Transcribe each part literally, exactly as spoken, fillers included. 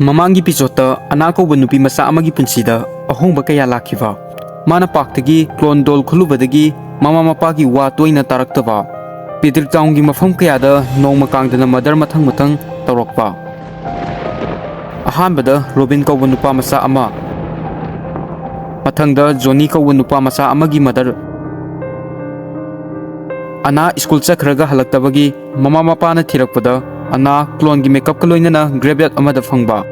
ꯃꯃꯥꯡꯒꯤ ꯏꯄꯤꯁꯣꯗꯇ ꯑꯅꯥ ꯀꯧꯕ ꯅꯨꯄꯤ ꯃꯆꯥ ꯑꯃꯒꯤ ꯄꯨꯟꯁꯤꯗ ꯑꯍꯣꯡꯕ ꯀꯌꯥ ꯂꯥꯛꯈꯤꯕ, ꯃꯥꯅ ꯄꯥꯔꯛꯇꯒꯤ ꯀ꯭ꯂꯣꯟ ꯗꯣꯜ ꯈꯨꯜꯂꯨꯕꯗꯒꯤ ꯃꯃꯥ ꯃꯄꯥꯒꯤ ꯋꯥ ꯇꯣꯏꯅ ꯇꯥꯔꯛꯇꯕ, ꯄꯦꯗ꯭ꯔꯤꯛ ꯇꯥꯎꯟꯒꯤ ꯃꯐꯝ ꯀꯌꯥꯗ ꯅꯣꯡꯃ ꯀꯥꯡꯗꯅ ꯃꯔꯗꯔ ꯃꯊꯪ ꯃꯊꯪ ꯇꯧꯔꯛꯄ꯫ ꯑꯍꯥꯟꯕꯗ ꯔꯣꯕꯤꯟ ꯀꯧꯕ ꯅꯨꯄꯥ ꯃꯆꯥ ꯑꯃ, ꯃꯊꯪꯗ ꯖꯣꯅꯤ ꯀꯧꯕ ꯅꯨꯄꯥ ꯃꯆꯥ ꯑꯃꯒꯤ ꯃꯔꯗꯔ꯫ ꯑꯅꯥ ꯁ꯭ꯀꯨꯜ ꯆꯠꯈ꯭ꯔꯒ ꯍꯜꯂꯛꯇꯕꯒꯤ ꯃꯃꯥ ꯃꯄꯥꯅ ꯊꯤꯔꯛꯄꯗ ꯑꯅꯥ ꯀ꯭ꯂꯣꯟꯒꯤ ꯃꯦꯀꯞꯀ ꯂꯣꯏꯅꯅ ꯒ꯭ꯔꯦꯕꯌꯥꯔꯗ ꯑꯃꯗ ꯐꯪꯕ꯫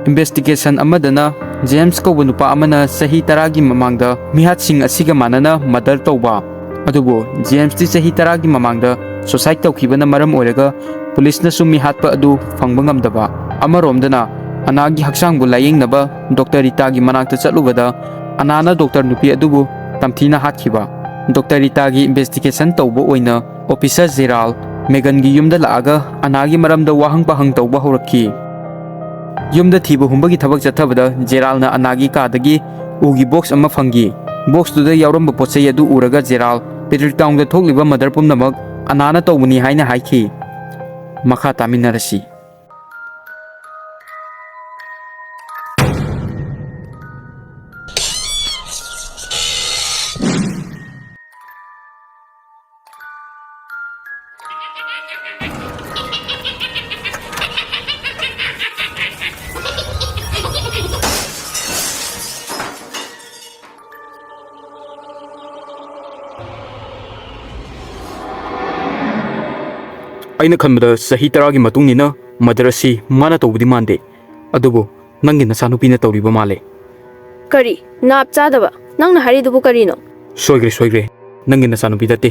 ꯏꯟꯚꯦꯁꯇꯤꯒꯦꯁꯟ ꯑꯃꯗꯅ ꯖꯦꯝꯁ ꯀꯧꯕ ꯅꯨꯄꯥ ꯑꯃꯅ ꯆꯍꯤ ꯇꯔꯥꯒꯤ ꯃꯃꯥꯡꯗ ꯃꯤꯍꯥꯠꯁꯤꯡ ꯑꯁꯤꯒ ꯃꯥꯟꯅꯅ ꯃꯔꯗꯔ ꯇꯧꯕ꯫ ꯑꯗꯨꯕꯨ ꯖꯦꯝꯁꯇꯤ ꯆꯍꯤ ꯇꯔꯥꯒꯤ ꯃꯃꯥꯡꯗ ꯁꯨꯁꯥꯏꯗ ꯇꯧꯈꯤꯕꯅ ꯃꯔꯝ ꯑꯣꯏꯔꯒ ꯄꯨꯂꯤꯁꯅꯁꯨ ꯃꯤꯍꯥꯠꯄ ꯑꯗꯨ ꯐꯪꯕ ꯉꯝꯗꯕ꯫ ꯑꯃꯔꯣꯝꯗꯅ ꯑꯅꯥꯒꯤ ꯍꯛꯆꯥꯡꯕꯨ ꯂꯥꯌꯦꯡꯅꯕ ꯗꯣꯛꯇꯔ ꯔꯤꯇꯥꯒꯤ ꯃꯅꯥꯛꯇ ꯆꯠꯂꯨꯕꯗ ꯑꯅꯥꯅ ꯗꯣꯛꯇꯔ ꯅꯨꯄꯤ ꯑꯗꯨꯕꯨ ꯇꯝꯊꯤꯅ ꯍꯥꯠꯈꯤꯕ꯫ ꯗꯣꯛꯇꯔ ꯔꯤꯇꯥꯒꯤ ꯏꯟꯚꯦꯁꯇꯤꯒꯦꯁꯟ ꯇꯧꯕ ꯑꯣꯏꯅ ꯑꯣꯐꯤꯁꯔ ꯖꯦꯔꯥꯜ ꯃꯦꯒꯟꯒꯤ ꯌꯨꯝꯗ ꯂꯥꯛꯑꯒ ꯑꯅꯥꯒꯤ ꯃꯔꯝꯗ ꯋꯥꯍꯪ ꯄꯥꯍꯪ ꯇꯧꯕ ꯍꯧꯔꯛꯈꯤ꯫ ꯌꯨꯝꯗ ꯊꯤꯕ ꯍꯨꯝꯕꯒꯤ ꯊꯕꯛ ꯆꯠꯊꯕꯗ ꯖꯦꯔꯥꯜꯅ ꯑꯅꯥꯒꯤ ꯀꯥꯗꯒꯤ ꯎꯒꯤ ꯕꯣꯛꯁ ꯑꯃ ꯐꯪꯈꯤ꯫ ꯕꯣꯛꯁꯇꯨꯗ ꯌꯥꯎꯔꯝꯕ ꯄꯣꯠ ꯆꯩ ꯑꯗꯨ ꯎꯔꯒ ꯖꯦꯔꯥꯜ ꯄꯦꯗ꯭ꯔꯤꯛ ꯇꯥꯎꯟꯗ ꯊꯣꯛꯂꯤꯕ ꯃꯔꯗꯔ ꯄꯨꯝꯅꯃꯛ ꯑꯅꯥꯅ ꯇꯧꯕꯅꯤ ꯍꯥꯏꯅ ꯍꯥꯏꯈꯤ꯫ ꯃꯈꯥ ꯇꯥꯃꯤꯟꯅꯔꯁꯤ꯫ ꯑꯩꯅ ꯈꯟꯕꯗ ꯆꯍꯤ ꯇꯔꯥꯒꯤ ꯃꯇꯨꯡꯅꯤꯅ ꯃꯔꯗꯔ ꯑꯁꯤ ꯃꯥꯅ ꯇꯧꯕꯗꯤ ꯃꯥꯟꯗꯦ꯫ ꯑꯗꯨꯕꯨ ꯅꯪꯒꯤ ꯅꯆꯥꯅꯨꯄꯤꯅ ꯇꯧꯔꯤꯕ ꯃꯥꯜꯂꯦ꯫ ꯀꯔꯤ? ꯅꯥꯞ ꯆꯥꯗꯕ! ꯅꯪꯅ ꯍꯥꯏꯔꯤꯗꯨꯕꯨ ꯀꯔꯤꯅꯣ? ꯁꯣꯏꯈ꯭ꯔꯦ, ꯁꯣꯏꯈ꯭ꯔꯦ꯫ ꯅꯪꯒꯤ ꯅꯆꯥꯅꯨꯄꯤ ꯅꯠꯇꯦ꯫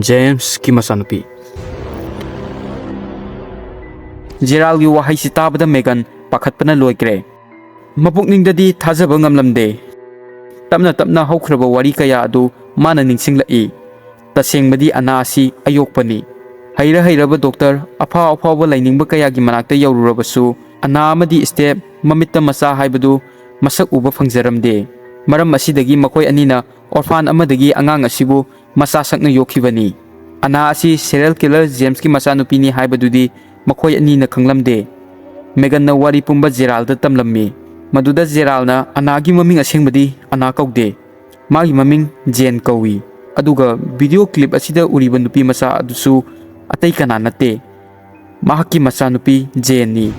ꯖꯦꯝꯁꯀꯤ ꯃꯆꯥꯅꯨꯄꯤ꯫ ꯖꯦꯔꯥꯜꯒꯤ ꯋꯥꯍꯩꯁꯤ ꯇꯥꯕꯗ ꯃꯦꯒꯟ ꯄꯥꯈꯠꯄꯅ ꯂꯣꯏꯈ꯭ꯔꯦ꯫ ꯃꯄꯨꯛꯅꯤꯡꯗꯗꯤ ꯊꯥꯖꯕ ꯉꯝꯂꯝꯗꯦ꯫ ꯇꯞꯅ ꯇꯞꯅ ꯍꯧꯈ꯭ꯔꯕ ꯋꯥꯔꯤ ꯀꯌꯥ ꯑꯗꯨ ꯃꯥꯅ ꯅꯤꯡꯁꯤꯡꯂꯛꯏ꯫ ꯇꯁꯦꯡꯕꯗꯤ ꯑꯅꯥ ꯑꯁꯤ ꯑꯌꯣꯛꯄꯅꯤ꯫ ꯍꯩꯔ ꯍꯩꯔꯕ ꯗꯣꯛꯇꯔ, ꯑꯐꯥꯎ ꯑꯐꯥꯎꯕ ꯂꯥꯏꯅꯤꯡꯕ ꯀꯌꯥꯒꯤ ꯃꯅꯥꯛꯇ ꯌꯧꯔꯨꯔꯕꯁꯨ, ꯑꯅꯥ ꯑꯃꯗꯤ ꯁ꯭ꯇꯦꯞ, ꯃꯃꯤꯠꯇ ꯃꯆꯥ ꯍꯥꯏꯕꯗꯨ ꯃꯁꯛ ꯎꯕ ꯐꯪꯖꯔꯝꯗꯦ꯫ ꯃꯔꯝ ꯑꯁꯤꯗꯒꯤ ꯃꯈꯣꯏ ꯑꯅꯤꯅ ꯑꯣꯔꯐꯥꯟ ꯑꯃꯗꯒꯤ ꯑꯉꯥꯡ ꯑꯁꯤꯕꯨ ꯃꯆꯥ ꯁꯛꯅ ꯌꯣꯛꯈꯤꯕꯅꯤ꯫ ꯑꯅꯥ ꯑꯁꯤ ꯁꯦꯔꯤꯌꯦꯜ ꯀꯤꯂꯔ ꯖꯦꯝꯁꯀꯤ ꯃꯆꯥꯅꯨꯄꯤꯅꯤ ꯍꯥꯏꯕꯗꯨꯗꯤ ꯃꯈꯣꯏ ꯑꯅꯤꯅ ꯈꯪꯂꯝꯗꯦ꯫ ꯃꯦꯒꯟꯅ ꯋꯥꯔꯤ ꯄꯨꯝꯕ ꯖꯦꯔꯥꯜꯗ ꯇꯝꯂꯝꯃꯤ꯫ ꯃꯗꯨꯗ ꯖꯦꯔꯥꯜꯅ ꯑꯅꯥꯒꯤ ꯃꯃꯤꯡ ꯑꯁꯦꯡꯕꯗꯤ ꯑꯅꯥ ꯀꯧꯗꯦ, ꯃꯥꯒꯤ ꯃꯃꯤꯡ ꯖꯦꯟ ꯀꯧꯏ꯫ ꯑꯗꯨꯒ ꯚꯤꯗꯤꯑꯣ ꯀ꯭ꯂꯤꯞ ꯑꯁꯤꯗ ꯎꯔꯤꯕ ꯅꯨꯄꯤ ꯃꯆꯥ ꯑꯗꯨꯁꯨ ꯑꯇꯩ ꯀꯅꯥ ꯅꯠꯇꯦ, ꯃꯍꯥꯛꯀꯤ ꯃꯆꯥꯅꯨꯄꯤ ꯖꯦꯟꯅꯤ꯫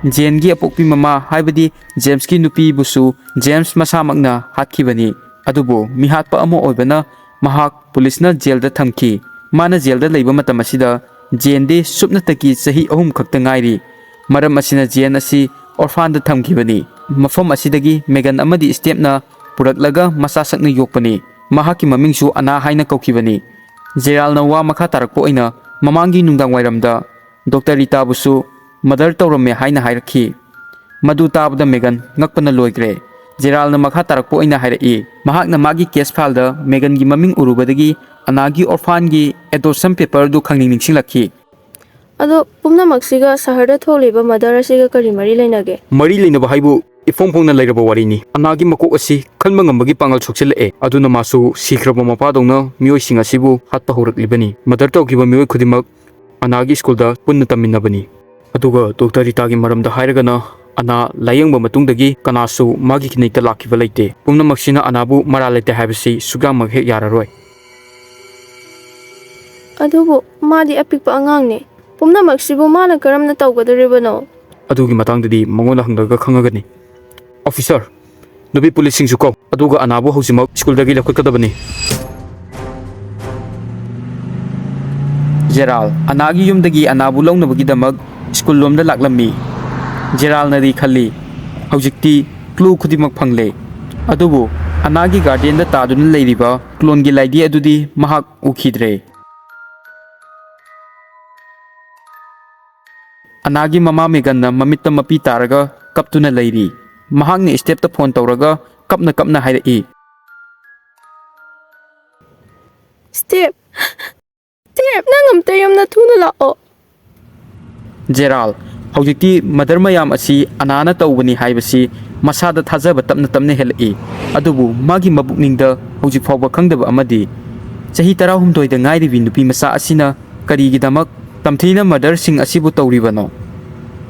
ꯖꯦꯟꯒꯤ ꯑꯄꯣꯛꯄꯤ ꯃꯃꯥ, ꯍꯥꯏꯕꯗꯤ ꯖꯦꯝꯁꯀꯤ ꯅꯨꯄꯤꯕꯨꯁꯨ ꯖꯦꯝꯁ ꯃꯁꯥꯃꯛꯅ ꯍꯥꯠꯈꯤꯕꯅꯤ꯫ ꯑꯗꯨꯕꯨ ꯃꯤꯍꯥꯠꯄ ꯑꯃ ꯑꯣꯏꯕꯅ ꯃꯍꯥꯛ ꯄꯨꯂꯤꯁꯅ ꯖꯦꯜꯗ ꯊꯝꯈꯤ꯫ ꯃꯥꯅ ꯖꯦꯜꯗ ꯂꯩꯕ ꯃꯇꯝ ꯑꯁꯤꯗ ꯖꯦꯟꯗꯤ ꯁꯨꯞꯅꯇꯒꯤ ꯆꯍꯤ ꯑꯍꯨꯝ ꯈꯛꯇ ꯉꯥꯏꯔꯤ꯫ ꯃꯔꯝ ꯑꯁꯤꯅ ꯖꯦꯟ ꯑꯁꯤ ꯑꯣꯔꯐꯥꯟꯗ ꯊꯝꯈꯤꯕꯅꯤ꯫ ꯃꯐꯝ ꯑꯁꯤꯗꯒꯤ ꯃꯦꯒꯟ ꯑꯃꯗꯤ ꯁ꯭ꯇꯦꯞꯅ ꯄꯨꯔꯛꯂꯒ ꯃꯆꯥ ꯁꯛꯅ ꯌꯣꯛꯄꯅꯤ꯫ ꯃꯍꯥꯛꯀꯤ ꯃꯃꯤꯡꯁꯨ ꯑꯅꯥ ꯍꯥꯏꯅ ꯀꯧꯈꯤꯕꯅꯤ꯫ ꯖꯦꯔꯥꯜꯅ ꯋꯥ ꯃꯈꯥ ꯇꯥꯔꯛꯄ ꯑꯣꯏꯅ ꯃꯃꯥꯡꯒꯤ ꯅꯨꯡꯗꯥꯡ ꯋꯥꯏꯔꯝꯗ ꯗꯣꯛꯇꯔ ꯔꯤꯇꯥꯕꯨꯁꯨ ꯃꯔꯗꯔ ꯇꯧꯔꯝꯃꯦ ꯍꯥꯏꯅ ꯍꯥꯏꯔꯛꯈꯤ꯫ ꯃꯗꯨ ꯇꯥꯕꯗ ꯃꯦꯒꯟ ꯉꯛꯄꯅ ꯂꯣꯏꯈ꯭ꯔꯦ꯫ ꯖꯦꯔꯥꯜꯅ ꯃꯈꯥ ꯇꯥꯔꯛꯄ ꯑꯣꯏꯅ ꯍꯥꯏꯔꯛꯏ, ꯃꯍꯥꯛꯅ ꯃꯥꯒꯤ ꯀꯦꯁ ꯐꯥꯏꯜꯗ ꯃꯦꯒꯟꯒꯤ ꯃꯃꯤꯡ ꯎꯔꯨꯕꯗꯒꯤ ꯑꯅꯥꯒꯤ ꯑꯣꯔꯐꯥꯟꯒꯤ ꯑꯦꯗꯣꯞꯁꯟ ꯄꯦꯄꯔ ꯑꯗꯨ ꯈꯪꯅꯤꯡ ꯅꯤꯡꯁꯤꯡꯂꯛꯈꯤ꯫ ꯑꯗꯣ ꯄꯨꯝꯅꯃꯛꯁꯤꯒ ꯁꯍꯔꯗ ꯊꯣꯛꯂꯤꯕ ꯃꯔꯗꯔ ꯑꯁꯤꯒ ꯀꯔꯤ ꯃꯔꯤ ꯂꯩꯅꯒꯦ? ꯃꯔꯤ ꯂꯩꯅꯕ ꯍꯥꯏꯕꯨ ꯏꯐꯣꯡ ꯐꯣꯡꯅ ꯂꯩꯔꯕ ꯋꯥꯔꯤꯅꯤ꯫ ꯑꯅꯥꯒꯤ ꯃꯀꯣꯛ ꯑꯁꯤ ꯈꯟꯕ ꯉꯝꯕꯒꯤ ꯄꯥꯡꯒꯜ ꯁꯣꯛꯆꯤꯜꯂꯛꯑꯦ, ꯑꯗꯨꯅ ꯃꯥꯁꯨ ꯁꯤꯈ꯭ꯔꯕ ꯃꯄꯥꯗꯧꯅ ꯃꯤꯑꯣꯏꯁꯤꯡ ꯑꯁꯤꯕꯨ ꯍꯥꯠꯄ ꯍꯧꯔꯛꯂꯤꯕꯅꯤ꯫ ꯃꯔꯗꯔ ꯇꯧꯈꯤꯕ ꯃꯤꯑꯣꯏ ꯈꯨꯗꯤꯡꯃꯛ ꯑꯅꯥꯒꯤ ꯁ꯭ꯀꯨꯜꯗ ꯄꯨꯟꯅ ꯇꯝꯃꯤꯟꯅꯕꯅꯤ꯫ ꯑꯗꯨꯒ ꯗꯣꯛꯇꯔ ꯔꯤꯇꯥꯒꯤ ꯃꯔꯝꯗ ꯍꯥꯏꯔꯒꯅ, ꯑꯅꯥ ꯂꯥꯌꯦꯡꯕ ꯃꯇꯨꯡꯗꯒꯤ ꯀꯅꯥꯁꯨ ꯃꯥꯒꯤ ꯀ꯭ꯂꯤꯅꯤꯛꯇ ꯂꯥꯛꯈꯤꯕ ꯂꯩꯇꯦ꯫ ꯄꯨꯝꯅꯃꯛꯁꯤꯅ ꯑꯅꯥꯕꯨ ꯃꯔꯥꯜ ꯂꯩꯇꯦ ꯍꯥꯏꯕꯁꯤ ꯁꯨꯛꯌꯥꯃꯛ ꯍꯦꯛ ꯌꯥꯔꯔꯣꯏ꯫ ꯑꯗꯨꯕꯨ ꯃꯥꯗꯤ ꯑꯄꯤꯛꯄ ꯑꯉꯥꯡꯅꯤ꯫ ꯄꯨꯝꯅꯃꯛꯁꯤꯕꯨ ꯃꯥꯅ ꯀꯔꯝꯅ ꯇꯧꯒꯗꯧꯔꯤꯕꯅꯣ? ꯑꯗꯨꯒꯤ ꯃꯇꯥꯡꯗꯗꯤ ꯃꯉꯣꯟꯗ ꯍꯪꯂꯒ ꯈꯪꯉꯒꯅꯤ꯫ ꯑꯣꯐꯤꯁꯔ, ꯅꯨꯄꯤ ꯄꯨꯂꯤꯁꯁꯤꯡꯁꯨ ꯀꯧ, ꯑꯗꯨꯒ ꯑꯅꯥꯕꯨ ꯍꯧꯖꯤꯛꯃꯛ ꯁ꯭ꯀꯨꯜꯗꯒꯤ ꯂꯧꯈꯠꯀꯗꯕꯅꯤ꯫ ꯖꯦꯔꯥꯜ ꯑꯅꯥꯒꯤ ꯌꯨꯝꯗꯒꯤ ꯑꯅꯥꯕꯨ ꯂꯧꯅꯕꯒꯤꯗꯃꯛ ꯁ꯭ꯀꯨꯜ ꯂꯣꯝꯗ ꯂꯥꯛꯂꯝꯃꯤ꯫ ꯖꯦꯔꯥꯜꯅꯗꯤ ꯈꯜꯂꯤ, ꯍꯧꯖꯤꯛꯇꯤ ꯀ꯭ꯂꯨ ꯈꯨꯗꯤꯡꯃꯛ ꯐꯪꯂꯦ꯫ ꯑꯗꯨꯕꯨ ꯑꯅꯥꯒꯤ ꯒꯥꯔꯗꯦꯟꯗ ꯇꯥꯗꯨꯅ ꯂꯩꯔꯤꯕ ꯀ꯭ꯂꯣꯟꯒꯤ ꯂꯥꯏꯙꯤ ꯑꯗꯨꯗꯤ ꯃꯍꯥꯛ ꯎꯈꯤꯗ꯭ꯔꯦ꯫ ꯑꯅꯥꯒꯤ ꯃꯃꯥ ꯃꯦꯒꯟꯅ ꯃꯃꯤꯠꯇ ꯃꯄꯤ ꯇꯥꯔꯒ ꯀꯞꯇꯨꯅ ꯂꯩꯔꯤ꯫ ꯃꯍꯥꯛꯅ ꯁ꯭ꯇꯦꯞꯇ ꯐꯣꯟ ꯇꯧꯔꯒ ꯀꯞꯅ ꯀꯞꯅ ꯍꯥꯏꯔꯛꯏ, "ꯁ꯭ꯇꯦꯞ, ꯁ꯭ꯇꯦꯞ, ꯅꯪ ꯑꯝꯇ ꯌꯨꯝꯗ ꯊꯨꯅ ꯂꯥꯛꯑꯣ꯫" ꯖꯦꯔꯥꯜ, ꯍꯧꯖꯤꯛꯇꯤ ꯃꯔꯗꯔ ꯃꯌꯥꯝ ꯑꯁꯤ ꯑꯅꯥꯅ ꯇꯧꯕꯅꯤ ꯍꯥꯏꯕꯁꯤ ꯃꯁꯥꯗ ꯊꯥꯖꯕ ꯇꯞꯅ ꯇꯞꯅ ꯍꯦꯜꯂꯛꯏ꯫ ꯑꯗꯨꯕꯨ ꯃꯥꯒꯤ ꯃꯄꯨꯛꯅꯤꯡꯗ ꯍꯧꯖꯤꯛ ꯐꯥꯎꯕ ꯈꯪꯗꯕ ꯑꯃꯗꯤ, ꯆꯍꯤ ꯇꯔꯥꯍꯨꯝꯗꯣꯏꯗ ꯉꯥꯏꯔꯤꯕꯤ ꯅꯨꯄꯤ ꯃꯆꯥ ꯑꯁꯤꯅ ꯀꯔꯤꯒꯤꯗꯃꯛ ꯇꯝꯊꯤꯅ ꯃꯔꯗꯔꯁꯤꯡ ꯑꯁꯤꯕꯨ ꯇꯧꯔꯤꯕꯅꯣ?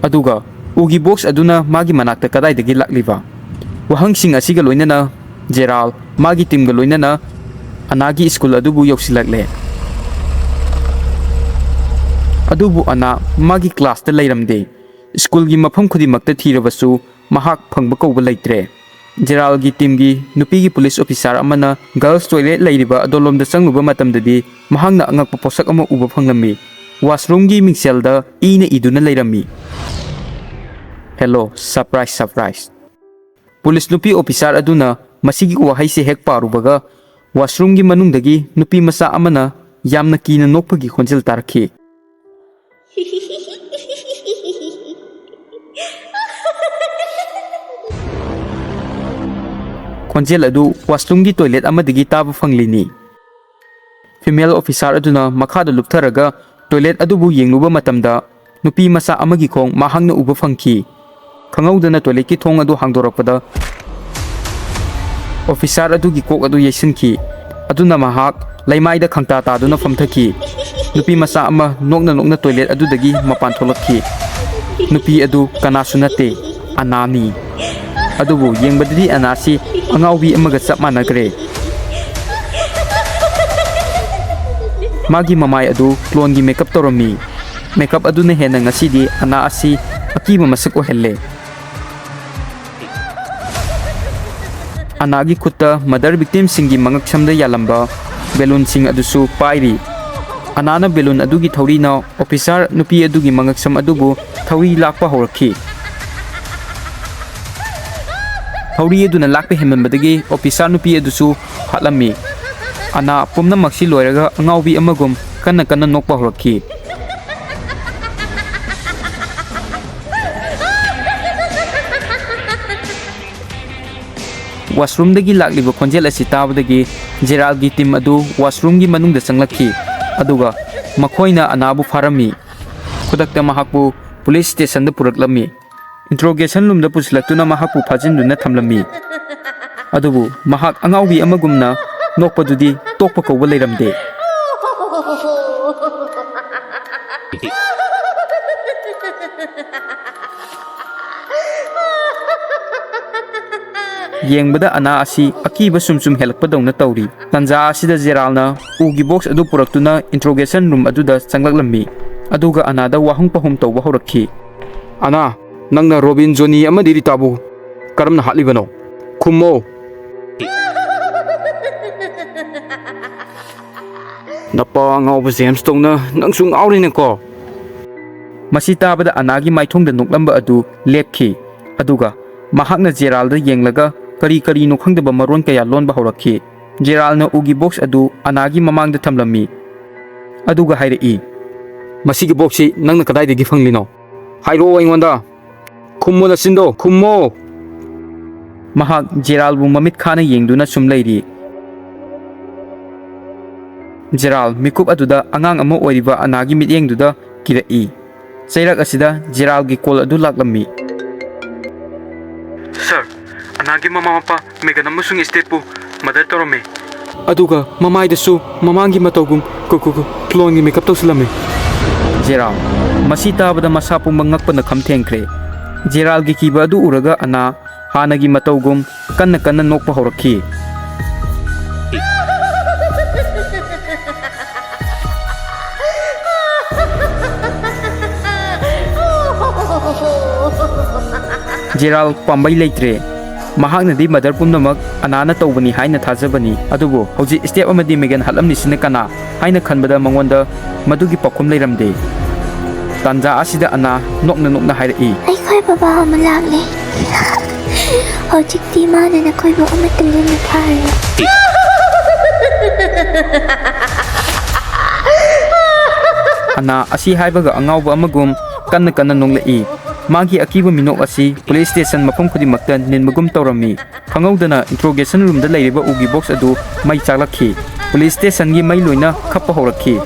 ꯑꯗꯨꯒ ꯎꯒꯤ ꯕꯣꯛꯁ ꯑꯗꯨꯅ ꯃꯥꯒꯤ ꯃꯅꯥꯛꯇ ꯀꯗꯥꯏꯗꯒꯤ ꯂꯥꯛꯂꯤꯕ? ꯋꯥꯍꯪꯁꯤꯡ ꯑꯁꯤꯒ ꯂꯣꯏꯅꯅ ꯖꯦꯔꯥꯜ, ꯃꯥꯒꯤ ꯇꯤꯝꯒ ꯂꯣꯏꯅꯅ ꯑꯅꯥꯒꯤ ꯁ꯭ꯀꯨꯜ ꯑꯗꯨꯕꯨ ꯌꯧꯁꯤꯜꯂꯛꯂꯦ꯫ ꯑꯗꯨꯕꯨ ꯑꯅꯥ ꯃꯥꯒꯤ ꯀ꯭ꯂꯥꯁꯇ ꯂꯩꯔꯝꯗꯦ꯫ ꯁ꯭ꯀꯨꯜꯒꯤ ꯃꯐꯝ ꯈꯨꯗꯤꯡꯃꯛꯇ ꯊꯤꯔꯕꯁꯨ ꯃꯍꯥꯛ ꯐꯪꯕ ꯀꯧꯕ ꯂꯩꯇ꯭ꯔꯦ꯫ ꯖꯦꯔꯥꯜꯒꯤ ꯇꯤꯝꯒꯤ ꯅꯨꯄꯤꯒꯤ ꯄꯨꯂꯤꯁ ꯑꯣꯐꯤꯁꯥꯔ ꯑꯃꯅ ꯒꯔꯜꯁ ꯇꯣꯏꯂꯦꯠ ꯂꯩꯔꯤꯕ ꯑꯗꯣꯂꯣꯝꯗ ꯆꯪꯂꯨꯕ ꯃꯇꯝꯗꯗꯤ ꯃꯍꯥꯛꯅ ꯑꯉꯛꯄ ꯄꯣꯠꯁꯛ ꯑꯃ ꯎꯕ ꯐꯪꯂꯝꯃꯤ꯫ ꯋꯥꯁꯔꯨꯝꯒꯤ ꯃꯤꯡꯁꯦꯜꯗ ꯏꯅ ꯏꯗꯨꯅ ꯂꯩꯔꯝꯃꯤ꯫ "Hello, surprise, surprise!" ꯄꯨꯂꯤꯁ ꯅꯨꯄꯤ ꯑꯣꯐꯤꯁꯥꯔ ꯑꯗꯨꯅ ꯃꯁꯤꯒꯤ ꯋꯥꯍꯩꯁꯤ ꯍꯦꯛ ꯄꯥꯔꯨꯕꯒ ꯋꯥꯁꯔꯨꯝꯒꯤ ꯃꯅꯨꯡꯗꯒꯤ ꯅꯨꯄꯤ ꯃꯆꯥ ꯑꯃꯅ ꯌꯥꯝꯅ ꯀꯤꯅ ꯅꯣꯛꯄꯒꯤ ꯈꯣꯟꯖꯦꯜ ꯇꯥꯔꯛꯈꯤ꯫ ꯈꯣꯟꯖꯦꯜ ꯑꯗꯨ ꯋꯥꯁꯔꯨꯝꯒꯤ ꯇꯣꯏꯂꯦꯠ ꯑꯃꯗꯒꯤ ꯇꯥꯕ ꯐꯪꯂꯤꯅꯤ꯫ ꯐꯤꯃꯦꯜ ꯑꯣꯐꯤꯁꯥꯔ ꯑꯗꯨꯅ ꯃꯈꯥꯗ ꯂꯨꯞꯊꯔꯒ ꯇꯣꯏꯂꯦꯠ ꯑꯗꯨꯕꯨ ꯌꯦꯡꯂꯨꯕ ꯃꯇꯝꯗ ꯅꯨꯄꯤ ꯃꯆꯥ ꯑꯃꯒꯤ ꯈꯣꯡ ꯃꯍꯥꯛꯅ ꯎꯕ ꯐꯪꯈꯤ꯫ ꯈꯪꯍꯧꯗꯅ ꯇꯣꯏꯂꯦꯠꯀꯤ ꯊꯣꯡ ꯑꯗꯨ ꯍꯥꯡꯗꯣꯔꯛꯄꯗ ꯑꯣꯐꯤꯁꯥꯔ ꯑꯗꯨꯒꯤ ꯀꯣꯛ ꯑꯗꯨ ꯌꯩꯁꯤꯟꯈꯤ꯫ ꯑꯗꯨꯅ ꯃꯍꯥꯛ ꯂꯩꯃꯥꯏꯗ ꯈꯪꯇꯥ ꯇꯥꯗꯨꯅ ꯐꯝꯊꯈꯤ꯫ ꯅꯨꯄꯤ ꯃꯆꯥ ꯑꯃ ꯅꯣꯛꯅ ꯅꯣꯛꯅ ꯇꯣꯏꯂꯦꯠ ꯑꯗꯨꯗꯒꯤ ꯃꯄꯥꯟ ꯊꯣꯛꯂꯛꯈꯤ꯫ ꯅꯨꯄꯤ ꯑꯗꯨ ꯀꯅꯥꯁꯨ ꯅꯠꯇꯦ, ꯑꯅꯥꯅꯤ꯫ ꯑꯗꯨꯕꯨ ꯌꯦꯡꯕꯗꯗꯤ ꯑꯅꯥꯁꯤ ꯑꯉꯥꯎꯕꯤ ꯑꯃꯒ ꯆꯞ ꯃꯥꯟꯅꯈ꯭ꯔꯦ꯫ ꯃꯥꯒꯤ ꯃꯃꯥꯏ ꯑꯗꯨ ꯀ꯭ꯂꯣꯟꯒꯤ ꯃꯦꯀꯞ ꯇꯧꯔꯝꯃꯤ꯫ ꯃꯦꯀꯞ ꯑꯗꯨꯅ ꯍꯦꯟꯅ ꯉꯁꯤꯗꯤ ꯑꯅꯥ ꯑꯁꯤ ꯑꯀꯤꯕ ꯃꯁꯛ ꯑꯣꯏꯍꯜꯂꯦ꯫ ꯑꯅꯥꯒꯤ ꯈꯨꯠꯇ ꯃꯗꯔ ꯚꯤꯛꯇꯤꯝꯁꯤꯡꯒꯤ ꯃꯉꯛꯁꯝꯗ ꯌꯥꯜꯂꯝꯕ ꯕꯦꯂꯨꯟꯁꯤꯡ ꯑꯗꯨꯁꯨ ꯄꯥꯏꯔꯤ꯫ ꯑꯅꯥꯅ ꯕꯦꯂꯨꯟ ꯑꯗꯨꯒꯤ ꯊꯧꯔꯤꯅ ꯑꯣꯐꯤꯁꯥꯔ ꯅꯨꯄꯤ ꯑꯗꯨꯒꯤ ꯃꯉꯛꯁꯝ ꯑꯗꯨꯕꯨ ꯊꯧꯔꯤ ꯂꯥꯛꯄ ꯍꯧꯔꯛꯈꯤ꯫ ꯊꯧꯔꯤ ꯑꯗꯨꯅ ꯂꯥꯛꯄ ꯍꯦꯟꯃꯟꯕꯗꯒꯤ ꯑꯣꯐꯤꯁꯥꯔ ꯅꯨꯄꯤ ꯑꯗꯨꯁꯨ ꯍꯥꯠꯂꯝꯃꯤ꯫ ꯑꯅꯥ ꯄꯨꯝꯅꯃꯛꯁꯤ ꯂꯣꯏꯔꯒ ꯑꯉꯥꯎꯕꯤ ꯑꯃꯒꯨꯝ ꯀꯟꯅ ꯀꯟꯅ ꯅꯣꯛꯄ ꯍꯧꯔꯛꯈꯤ꯫ ꯋꯥꯁꯔꯨꯝꯗꯒꯤ ꯂꯥꯛꯂꯤꯕ ꯈꯣꯟꯖꯦꯜ ꯑꯁꯤ ꯇꯥꯕꯗꯒꯤ ꯖꯦꯔꯥꯜꯒꯤ ꯇꯤꯝ ꯑꯗꯨ ꯋꯥꯁꯔꯨꯝꯒꯤ ꯃꯅꯨꯡꯗ ꯆꯪꯂꯛꯈꯤ, ꯑꯗꯨꯒ ꯃꯈꯣꯏꯅ ꯑꯅꯥꯕꯨ ꯐꯥꯔꯝꯃꯤ꯫ ꯈꯨꯗꯛꯇ ꯃꯍꯥꯛꯄꯨ ꯄꯨꯂꯤꯁ ꯁ꯭ꯇꯦꯁꯟꯗ ꯄꯨꯔꯛꯂꯝꯃꯤ꯫ ꯏꯟꯇ꯭ꯔꯣꯒꯦꯁꯟ ꯔꯨꯝꯗ ꯄꯨꯁꯤꯜꯂꯛꯇꯨꯅ ꯃꯍꯥꯛꯄꯨ ꯐꯥꯖꯤꯟꯗꯨꯅ ꯊꯝꯂꯝꯃꯤ꯫ ꯑꯗꯨꯕꯨ ꯃꯍꯥꯛ ꯑꯉꯥꯎꯕꯤ ꯑꯃꯒꯨꯝꯅ ꯅꯣꯛꯄꯗꯨꯗꯤ ꯇꯣꯛꯄ ꯀꯧꯕ ꯂꯩꯔꯝꯗꯦ꯫ ꯌꯦꯡꯕꯗ ꯑꯅꯥ ꯑꯁꯤ ꯑꯀꯤꯕ ꯁꯨꯝ ꯁꯨꯝ ꯍꯦꯜꯂꯛꯄꯗꯧꯅ ꯇꯧꯔꯤ꯫ ꯇꯥꯟꯖꯥ ꯑꯁꯤꯗ ꯖꯦꯔꯥꯜꯅ ꯎꯒꯤ ꯕꯣꯛꯁ ꯑꯗꯨ ꯄꯨꯔꯛꯇꯨꯅ ꯏꯟꯇ꯭ꯔꯣꯒꯦꯁꯟ ꯔꯨꯝ ꯑꯗꯨꯗ ꯆꯪꯂꯛꯂꯝꯃꯤ, ꯑꯗꯨꯒ ꯑꯅꯥꯗ ꯋꯥꯍꯪ ꯄꯥꯎꯍꯨꯝ ꯇꯧꯕ ꯍꯧꯔꯛꯈꯤ꯫ "ꯑꯅꯥ, ꯅꯪꯅ ꯔꯣꯕꯤꯟ, ꯖꯣꯅꯤ ꯑꯃꯗꯤ ꯔꯤꯇꯥꯕꯨ ꯀꯔꯝꯅ ꯍꯥꯠꯂꯤꯕꯅꯣ? ꯈꯨꯝꯃꯣ!" "ꯅꯄꯥ ꯑꯉꯥꯎꯕ ꯖꯦꯝꯁ ꯇꯧꯅ ꯅꯪꯁꯨ ꯉꯥꯎꯔꯦꯅꯦꯀꯣ!" ꯃꯁꯤ ꯇꯥꯕꯗ ꯑꯅꯥꯒꯤ ꯃꯥꯏꯊꯣꯡꯗ ꯅꯣꯛꯂꯝꯕ ꯑꯗꯨ ꯂꯦꯞꯈꯤ, ꯑꯗꯨꯒ ꯃꯍꯥꯛꯅ ꯖꯦꯔꯥꯜꯗ ꯌꯦꯡꯂꯒ ꯀꯔꯤ ꯀꯔꯤꯅꯣ ꯈꯪꯗꯕ ꯃꯔꯣꯟ ꯀꯌꯥ ꯂꯣꯟꯕ ꯍꯧꯔꯛꯈꯤ꯫ ꯖꯦꯔꯥꯜꯅ ꯎꯒꯤ ꯕꯣꯛꯁ ꯑꯗꯨ ꯑꯅꯥꯒꯤ ꯃꯃꯥꯡꯗ ꯊꯝꯂꯝꯃꯤ, ꯑꯗꯨꯒ ꯍꯥꯏꯔꯛꯏ, "ꯃꯁꯤꯒꯤ ꯕꯣꯛꯁꯁꯤ ꯅꯪꯅ ꯀꯗꯥꯏꯗꯒꯤ ꯐꯪꯂꯤꯅꯣ? ꯍꯥꯏꯔꯛꯑꯣ ꯑꯩꯉꯣꯟꯗ! ꯈꯨꯝꯃꯣ ꯅꯆꯤꯟꯗꯣ, ꯈꯨꯝꯃꯣ!" ꯃꯍꯥꯛ ꯖꯦꯔꯥꯜꯕꯨ ꯃꯃꯤꯠ ꯈꯥꯅ ꯌꯦꯡꯗꯨꯅ ꯁꯨꯝ ꯂꯩꯔꯤ꯫ ꯖꯦꯔꯥꯜ ꯃꯤꯀꯨꯞ ꯑꯗꯨꯗ ꯑꯉꯥꯡ ꯑꯃ ꯑꯣꯏꯔꯤꯕ ꯑꯅꯥꯒꯤ ꯃꯤꯠꯌꯦꯡꯗꯨꯗ ꯀꯤꯔꯛꯏ꯫ ꯆꯩꯔꯛ ꯑꯁꯤꯗ ꯖꯦꯔꯥꯜꯒꯤ ꯀꯣꯜ ꯑꯗꯨ ꯂꯥꯛꯂꯝꯃꯤ꯫ "ꯁꯥꯔ, ꯑꯅꯥꯒꯤ ꯃꯃꯥ ꯃꯄꯥ ꯃꯦꯒꯟ ꯑꯃꯁꯨꯡ ꯁ꯭ꯇꯦꯞꯄꯨ ꯃꯔꯗꯔ ꯇꯧꯔꯝꯃꯦ꯫ ꯑꯗꯨꯒ ꯃꯃꯥꯏꯗꯁꯨ ꯃꯃꯥꯡꯒꯤ ꯃꯇꯧꯒꯨꯝ ꯀꯨ-, ꯀꯨ-, ꯀꯨ-, ꯀ꯭ꯂꯣꯟꯒꯤ ꯃꯦꯀꯞ ꯇꯧꯁꯤꯜꯂꯝꯃꯦ꯫" ꯖꯦꯔꯥꯜ꯫ ꯃꯁꯤ ꯇꯥꯕꯗ ꯃꯁꯥ ꯄꯨꯝꯕ ꯉꯛꯄꯅ ꯈꯝ ꯊꯦꯡꯈ꯭ꯔꯦ꯫ ꯖꯦꯔꯥꯜꯒꯤ ꯀꯤꯕ ꯑꯗꯨ ꯎꯔꯒ ꯑꯅꯥ ꯍꯥꯟꯅꯒꯤ ꯃꯇꯧꯒꯨꯝ ꯀꯟꯅ ꯀꯟꯅ ꯅꯣꯛꯄ ꯍꯧꯔꯛꯈꯤ꯫ ꯖꯦꯔꯥꯜ ꯄꯥꯝꯕꯩ ꯂꯩꯇ꯭ꯔꯦ꯫ ꯃꯍꯥꯛꯅꯗꯤ ꯃꯔꯗꯔ ꯄꯨꯝꯅꯃꯛ ꯑꯅꯥꯅ ꯇꯧꯕꯅꯤ ꯍꯥꯏꯅ ꯊꯥꯖꯕꯅꯤ, ꯑꯗꯨꯕꯨ ꯍꯧꯖꯤꯛ ꯁ꯭ꯇꯦꯞ ꯑꯃꯗꯤ ꯃꯦꯒꯟ ꯍꯥꯠꯂꯝꯂꯤꯁꯤꯅ ꯀꯅꯥ ꯍꯥꯏꯅ ꯈꯟꯕꯗ ꯃꯉꯣꯟꯗ ꯃꯗꯨꯒꯤ ꯄꯥꯎꯈꯨꯝ ꯂꯩꯔꯝꯗꯦ꯫ ꯇꯥꯟꯖꯥ ꯑꯁꯤꯗ ꯑꯅꯥ ꯅꯣꯛꯅ ꯅꯣꯛꯅ ꯍꯥꯏꯔꯛꯏ, "ꯑꯩꯈꯣꯏ ꯕꯕꯥ ꯑꯃ ꯂꯥꯛꯂꯦ꯫ ꯍꯧꯖꯤꯛꯇꯤ ꯃꯥꯅ ꯅꯈꯣꯏꯕꯨ ꯑꯃꯠꯇ ꯂꯦꯝꯅ ꯊꯥꯔꯔꯣꯏ꯫" ꯑꯅꯥ ꯑꯁꯤ ꯍꯥꯏꯕꯒ ꯑꯉꯥꯎꯕ ꯑꯃꯒꯨꯝ ꯀꯟꯅ ꯀꯟꯅ ꯅꯣꯛꯂꯛꯏ꯫ ꯃꯥꯒꯤ ꯑꯀꯤꯕ ꯃꯤꯅꯣꯛ ꯑꯁꯤ ꯄꯨꯂꯤꯁ ꯁ꯭ꯇꯦꯁꯟ ꯃꯐꯝ ꯈꯨꯗꯤꯡꯃꯛꯇ ꯅꯤꯟꯕꯒꯨꯝ ꯇꯧꯔꯝꯃꯤ꯫ ꯈꯪꯍꯧꯗꯅ ꯏꯟꯇ꯭ꯔꯣꯒꯦꯁꯟ ꯔꯨꯝꯗ ꯂꯩꯔꯤꯕ ꯎꯒꯤ ꯕꯣꯛꯁ ꯑꯗꯨ ꯃꯩ ꯆꯥꯛꯂꯛꯈꯤ꯫ ꯄꯨꯂꯤꯁ ꯁ꯭ꯇꯦꯁꯟꯒꯤ ꯃꯩ ꯂꯣꯏꯅ ꯈꯞꯄ ꯍꯧꯔꯛꯈꯤ꯫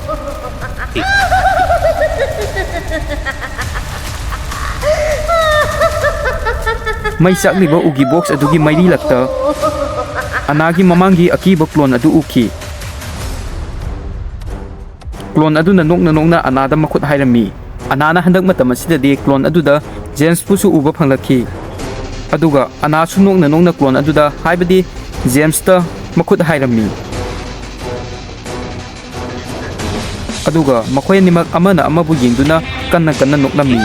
ꯃꯩ ꯆꯥꯛꯂꯤꯕ ꯎꯒꯤ ꯕꯣꯛꯁ ꯑꯗꯨꯒꯤ ꯃꯩꯔꯤ ꯂꯛꯇ ꯑꯅꯥꯒꯤ ꯃꯃꯥꯡꯒꯤ ꯑꯀꯤꯕ ꯀ꯭ꯂꯣꯟ ꯑꯗꯨ ꯎꯈꯤ꯫ ꯀ꯭ꯂꯣꯟ ꯑꯗꯨꯅ ꯅꯣꯛꯅ ꯅꯣꯛꯅ ꯑꯅꯥꯗ ꯃꯈꯨꯠ ꯍꯥꯏꯔꯝꯃꯤ꯫ ꯑꯅꯥꯅ ꯍꯟꯗꯛ ꯃꯇꯝ ꯑꯁꯤꯗꯗꯤ ꯀ꯭ꯂꯣꯟ ꯑꯗꯨꯗ ꯖꯦꯝꯁꯄꯨꯁꯨ ꯎꯕ ꯐꯪꯂꯛꯈꯤ꯫ ꯑꯗꯨꯒ ꯑꯅꯥꯁꯨ ꯅꯣꯛꯅ ꯅꯣꯛꯅ ꯀ꯭ꯂꯣꯟ ꯑꯗꯨꯗ, ꯍꯥꯏꯕꯗꯤ ꯖꯦꯝꯁꯇ ꯃꯈꯨꯠ ꯍꯥꯏꯔꯝꯃꯤ꯫ ꯑꯗꯨꯒ ꯃꯈꯣꯏ ꯑꯅꯤꯃꯛ ꯑꯃꯅ ꯑꯃꯕꯨ ꯌꯦꯡꯗꯨꯅ ꯀꯟꯅ ꯀꯟꯅ ꯅꯣꯛꯂꯝꯃꯤ꯫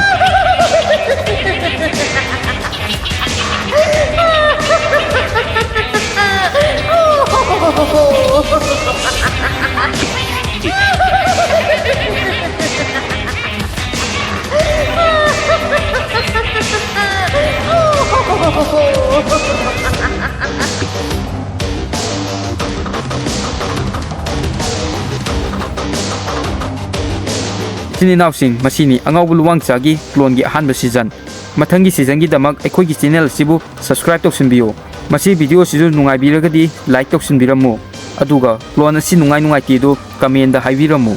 ꯏꯆꯤꯟ ꯏꯅꯥꯎꯁꯤꯡ, ꯃꯁꯤꯅꯤ ꯑꯉꯥꯎꯕ ꯂꯨꯋꯥꯡꯆꯥꯒꯤ ꯀ꯭ꯂꯣꯟꯒꯤ ꯑꯍꯥꯟꯕ ꯁꯤꯖꯟ꯫ ꯃꯊꯪꯒꯤ ꯁꯤꯖꯟꯒꯤꯗꯃꯛ ꯑꯩꯈꯣꯏꯒꯤ ꯆꯦꯅꯦꯜ ꯑꯁꯤꯕꯨ ꯁꯕꯁꯀ꯭ꯔꯥꯏꯕ ꯇꯧꯁꯤꯟꯕꯤꯌꯨ꯫ ꯃꯁꯤ ꯚꯤꯗꯤꯑꯣ ꯑꯁꯤꯁꯨ ꯅꯨꯡꯉꯥꯏꯕꯤꯔꯒꯗꯤ ꯂꯥꯏꯛ ꯇꯧꯁꯤꯟꯕꯤꯔꯝꯃꯨ꯫ ꯑꯗꯨꯒ ꯀ꯭ꯂꯣꯟ ꯑꯁꯤ ꯅꯨꯡꯉꯥꯏ ꯅꯨꯡꯉꯥꯏꯇꯦꯗꯨ ꯀꯃꯦꯟꯗ ꯍꯥꯏꯕꯤꯔꯝꯃꯨ꯫